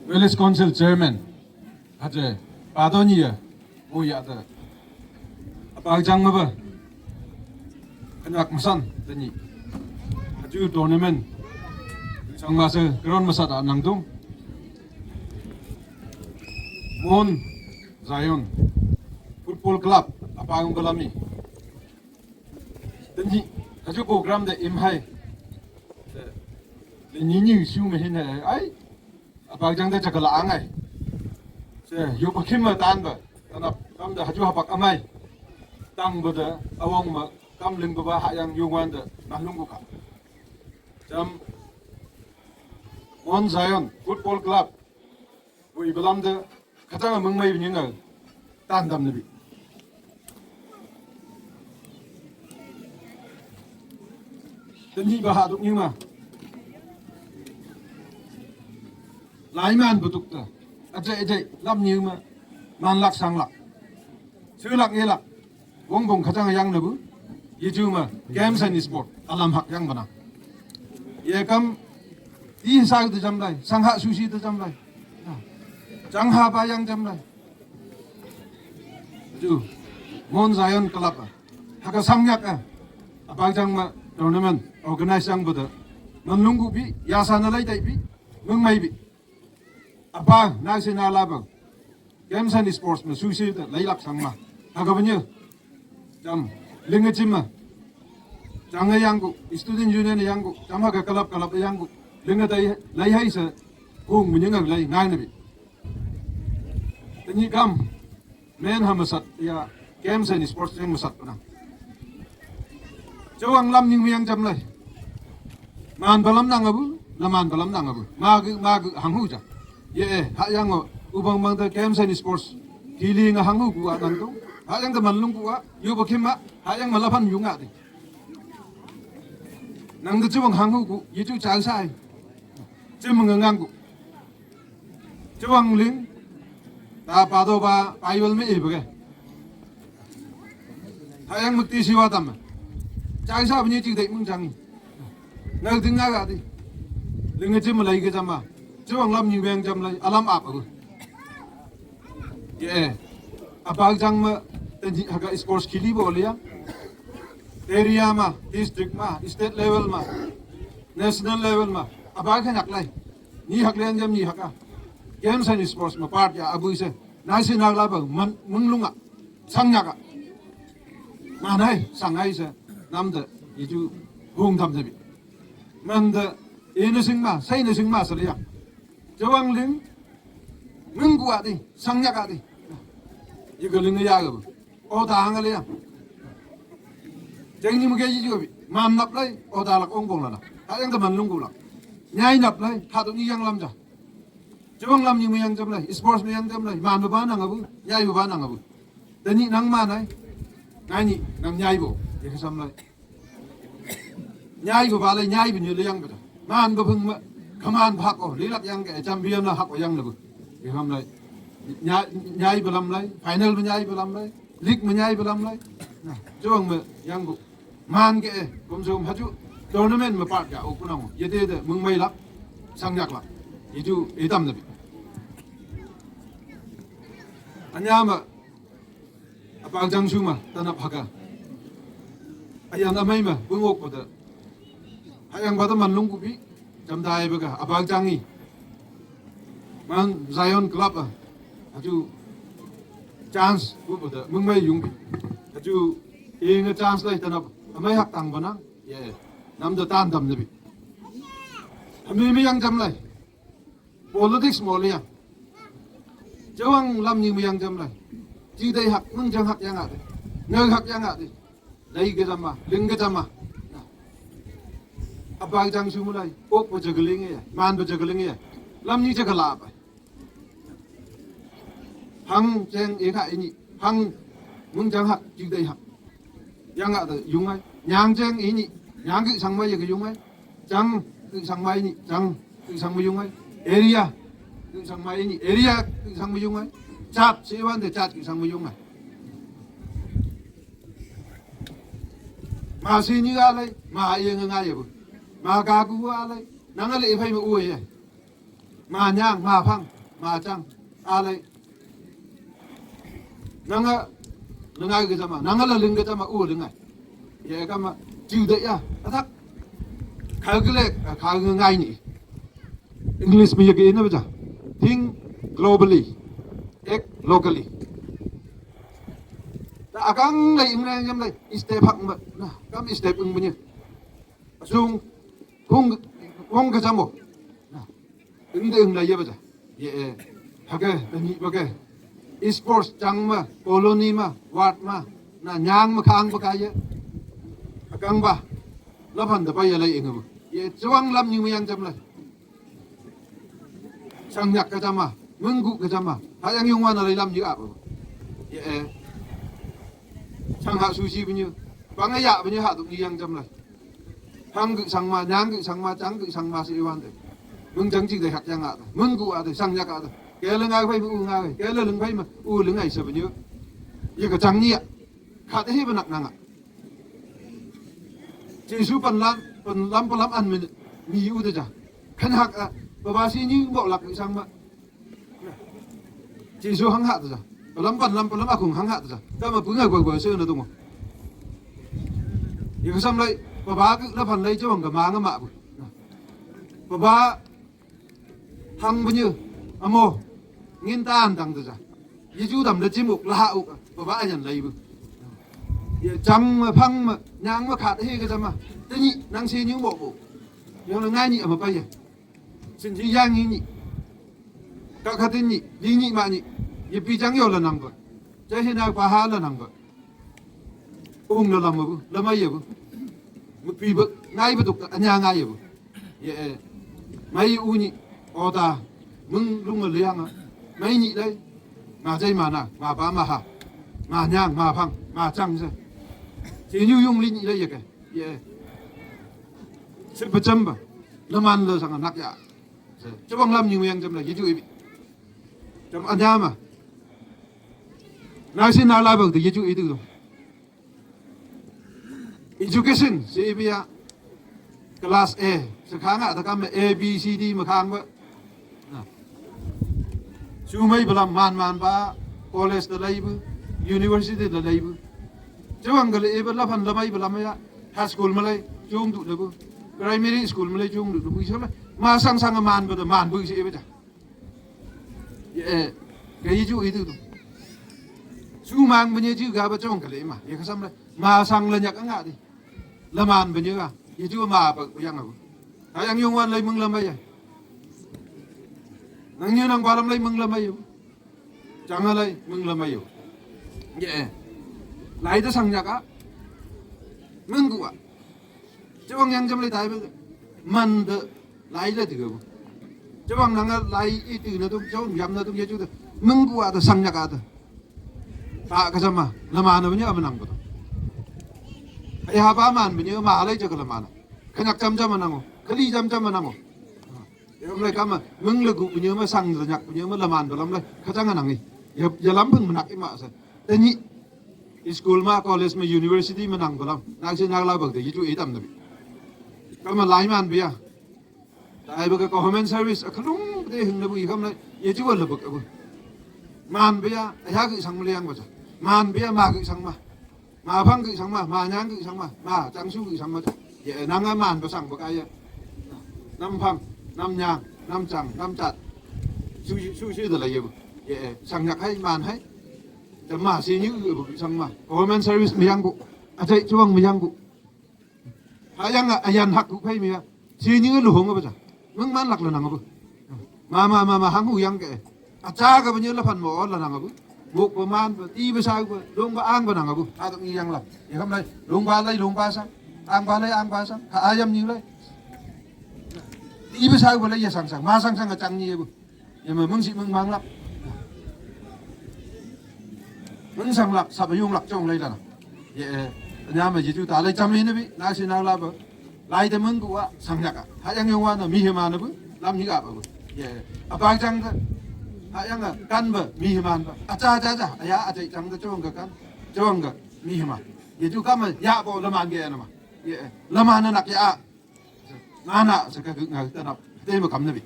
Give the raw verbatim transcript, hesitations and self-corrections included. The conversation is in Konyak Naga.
Village Council Chairman, haje, padoni ya, o ya da. Apa jang ma ba. Kanyak masan, tani. Haju tournament. Sang masa ground masa da nang tung. Mon Zion Football Club, apa ang balami. Tani, haju program da im hai. Ni ni su me hin hai. Ai, Apa jang da chakala angai. Se, yu pakhim ma tan ba. Tanap, kam da haju hapak amai. Tang ba da, awang ma, kam ling ba ba ha yang yu wan da, na lung ku ka. Jam, Mount Zion Football Club. Wi balam da, kachang mung mai bini ngal. Tan dam nabi. Tani ba ha duk ni ma. Lai man bu duk ta. Ajai ajai lam ni ma. Man lak sang lak. Su lak ni lak. Wong bong kachang yang nabu. Yi ju ma. Games and sport. Alam hak yang bana. Ye kam. Yi sa tu jam lai. Sang ha sushi tu jam lai. Jang ha ba yang jam lai. Ju, Mount Zion Club a. Haka sang yak a. Apa jang ma tournament organize yang bu da. Man lung ku bi, ya sa na lai tai bi, mung mai bi. Apa, na se na la ba. Games and sports ma su se da lai lak sang ma. Haka ba ni. Jam, ling a jim ma. Jang a yang ku, student union yang ku, jam haka club club yang ku. Ling a tai, lai hai sa, kung mu ni ngal lai, ngai nabi. Tani kam, men ha masat, ya, games and sports yang masat puna. Jawang lam ning yang jam lai. Man balam nang abu, la man balam nang abu. Ma gu, ma gu, hang hu ja. Ye, eh, ha yang o, ubang bang da games and sports. Kili nga hang hu ku a nang tu. Ha yang da man lung ku a, yu ba kim ma, ha yang ma la pan yu nga di. Nang da jawang hang hu ku, yi ju chang sai. Jim nga ngang ku. Chuang ling, ta pa do ba, pa yol me e ba ke. Tha yang muk ti si wa tam. Chang sa ba ni chi dai mung chang. Ngal ding nga ga di. Ling nge chi ma lai ke jam ma. Chuang lam ni weng jam lai, alam ap a gu. Ye. Apa jang ma, ten ji ha ga sports kili bo le ya. Area ma, district ma, state level ma, national level ma. Apa ka nyak lai. Ni hak lian jam ni hak a. Games and sports ma part ya abu se. Nai se nak la ba man mung lung a. Sang nyak a. Ma nai sang ai se. Nam de yi ju hung dam de bi. Man de e ne sing ma, sai ne sing ma se le ya. Jawang ling mung ku a di, sang nyak a di. Yi ga ling ya ga bu. O ta hang le ya. Jeng ni mu ge yi ju bi. Mam nap lai, o ta lak ong bong la na. Ha yang ka man lung ku lak. Nyai nap lai, ha tu ni yang lam ja. Jawang lam ni mu yang jam lai, sports mu yang jam lai, man bu ba nang abu, nyai bu ba nang abu. Da ni nang ma nai, ngai ni nang nyai bu, ye ka sam lai. Nyai bu ba lai, nyai bu ni le yang bu da. Man bu phung ma, ka man bu hak o, li lak yang ke, jam bi yam la hak o yang le bu. Ye kam lai. Nyai, nyai bu lam lai, final bu nyai bu lam lai, league mu nyai bu lam lai. Na, jawang mu yang bu. Man ke, eh, kum sum haju, tournament ma part ya, o ku nang, ye de de, mung mai lak, sang nyak lak. Yi ju, e tam na bi. Anya ma, apa jang su ma, tanap ha ga. Ayan amai ma, bung ok ko da. Ha yang ba da man lung ku bi, jam dai ba ga, apa jang i. Man Zion Club a. Haju chance bu bu da mung mai yung. Haju ing a chance lai tanap. Amai hak tang ba na. Ye. Nam da tan dam na bi. Ami mi yang jam lai. Politics mo le yang. Jawang lam ni mi yang jam lai. Ji dai hak, mung jang hak yang a de. Ngal hak yang a de. Lai ga jam ma, ling ga jam ma. Apa jang su mu lai. Ok ba ja ga ling ye. Man ba ja ga ling ye. Lam ni ja ga la ba. Hang jeng e kha ini, hang mung jang hak, jing dai hak. Yang a da yung ai. Nyang jeng ini, nyang ki sang mai ye ka yung ai. Jang ki sang mai ini, jang ki sang mai yung ai. Area ki sang mai ini, area ki sang mai yung ai. Chat si wan de chat ki sang mai yung ai. Ma si ni ga lai, ma ye nga nga ye bu. Ma ga gu ga lai, nang a le e phai ma u ye. Ma nyang, ma phang. ma chang, a lai. Nanga, lengai ke jama, nanga la ling ke jama, u lengai. Ye kama, jiu de ya, atak. Calculate, ka ngai ni. English mi ye ke ina baja. Think globally, act locally. Ta akang lai imna yam lai, step hak ma, na, kam step ung banya. Asung, kung, kung ke jamo. Na, ung de ung lai ye baja. Ye, eh. Hake, tani bake. Sports chang ma, colony ma, ward ma. Na nyang ma khang ba ka ye. Akang ba. Laban da ba ye lai ing bu. Ye, chuang lam ni yang jam lai. Sang nyak ka jama, menggu ka jama. Ha yang yung wana lai lam ni apa. Ye, eh. Sang ha sushi bunyu. Bang ya bunyu ha tu ni yang jam lai. Hang gu sang ma, nyang gu sang ma, chang gu sang ma si iwan de. Mung jang jing de hak yang ada. Mung gu ada, sang nyak ada. Ke le ngai phai ma u ngai. Ke le leng phai ma u leng ngai sa bunyu. Ye ka chang ni ya. Khat he ba nak nanga. Jesu pan lam, pan lam, pan lam an mi, mi u de ja. Khan hak a, ba ba si ni mo lak sang ma. Jesu hang ha ta ja. Palam pan lam palam akung hang ha ta ja. Kama pu ngai gwa gwa se na dong. Ye ka sam lai, paba ka la pan lai jawang ka ma nga ma bu. Paba hang bunyu, amo, ngin tan dang ta ja. Ye ju dam da jimuk la ha uk, paba yan lai bu. Ye chang ma phang ma, nyang ma khat he ka jama. Tani nang se nyu mo bu. Yong la ngai ni ama pa ye. Sin ji yang ni ni. Ka khatin ni, li ni ma ni. Ye pi jang yo la nang ba. Cha he na pa ha la nang ba. Ung la lam bu, la mai ye bu. Mu pi ba, ngai ba duk, anya ngai ye bu. Ye, eh. Mai u ni, o ta, mung lung le yang a. Mai ni lai. Ma jai ma na, ma ba ma ha. Ma nyang, ma phang, ma chang se. Si nyu yung li ni lai ye ke. Ye. Sip ba cham ba. La man la sang nak ya. Chabang lam ni yang jam la, ye ju ibi. Jam anyama. Na si na la bang de ye ju idu. Education, si ibi ya. Class A, sa khang a, ta kam A, B, C, D, ma khang ba. Na. Su mai balam man man ba, college da lai bu, university da lai bu. Chabang ga le e ba la phan la mai balam ya, high school ma lai, chung du da bu. Primary school ma lai, chung du da bu. Sa la, ma sang sang man ba da man bu si ibi ja. Ye, eh, ka yi ju yi du du. Su mang ba nye ju ga ba chong ka le ma. Ye ka sam la. Ma sang la nyak nga di. La man ba nye ga. Ye ju ma ba yang a bu. Ha yang yung wan lai mung la mai ya. Nang nyu nang ba lam lai mung la mai ya. Chang a lai mung la mai ya. Ye, eh. Lai da sang nyak a. Mung gu a. Chabang yang jam lai tai ba. Man da lai la ti ga bu. Chabang nang a lai i ti na tung, chabang yam na tung ye ju da. Mung gu a da sang nyak a da. Ta ka jama, la man ba nye a ma nang ba da. Ai ha ba man ba nye ma lai ja ka la man. Ka nyak jam jam ma nang o. Ka li jam jam ma nang o. Ye kam lai kama, mung la gu ba nye ma sang la nyak ba nye ma la man ba lam lai. Ka jang a nang i. Ya, ya lam pung ma nak i ma sa. Tani. School ma, college ma, university ma nang ba lam. Nak si nak la bang de, ye ju i tam na bi. Kama lai man ba ya. Ta ai ba ka government service, a kalung de hing na bu i kam lai. Ye ju wa la ba ka bu. Man ba ya, a ya ki sang ma liang ba ja. Man ba ya, ma ki sang ma. Ma phang ki sang ma, ma nyang ki sang ma, ma chang su ki sang ma. Ye nang a man ba sang ba ka ya. Nam phang, nam nyang, nam chang, nam chat. Su, su, su da la ye bu. Ye sang nyak hai, man hai. Jam ma si nyu bu sang ma. Government service ma yang bu. A jai chuang ma yang bu. Ha yang a, a yan hak bu phai mi ya. Si nyu lu hong ba ja. Mung man lak la nang bu. Ma, ma, ma, ma, hang hu yang ke. A cha ka ba nyu la phan mo la nang bu. Muk ba man ba, ti ba sa ba, long ba ang ba nang bu. Ha dong yang la. Ye kam lai, long ba lai, long ba sa. Ang ba lai, ang ba sa. Ha ayam nyu lai. Ti ba sa ba lai ya sang sang. Ma sang sang a chang nyu bu. Ye ma mung si mung mang lak. Mung sang lak, sa ba yung lak chong lai la. Ye, eh, nya ma ye ju ta lai cham ni na bi, na si na la ba. Lai da mung gu wa, sang nyak a. Ha yang yung wa na mi he ma na bu, lam ni ga ba bu. Ye, a ba chang da. Ha yang a, kan ba, mi he man ba. A cha cha cha, a ya a cha chang da chong ga kan, chong ga, mi he ma. Ye ju ka ma, ya bo la man ge na ma. Ye, eh, la man na nak ya a. Nga na sa ka nga ta na. Te ma kam na bi.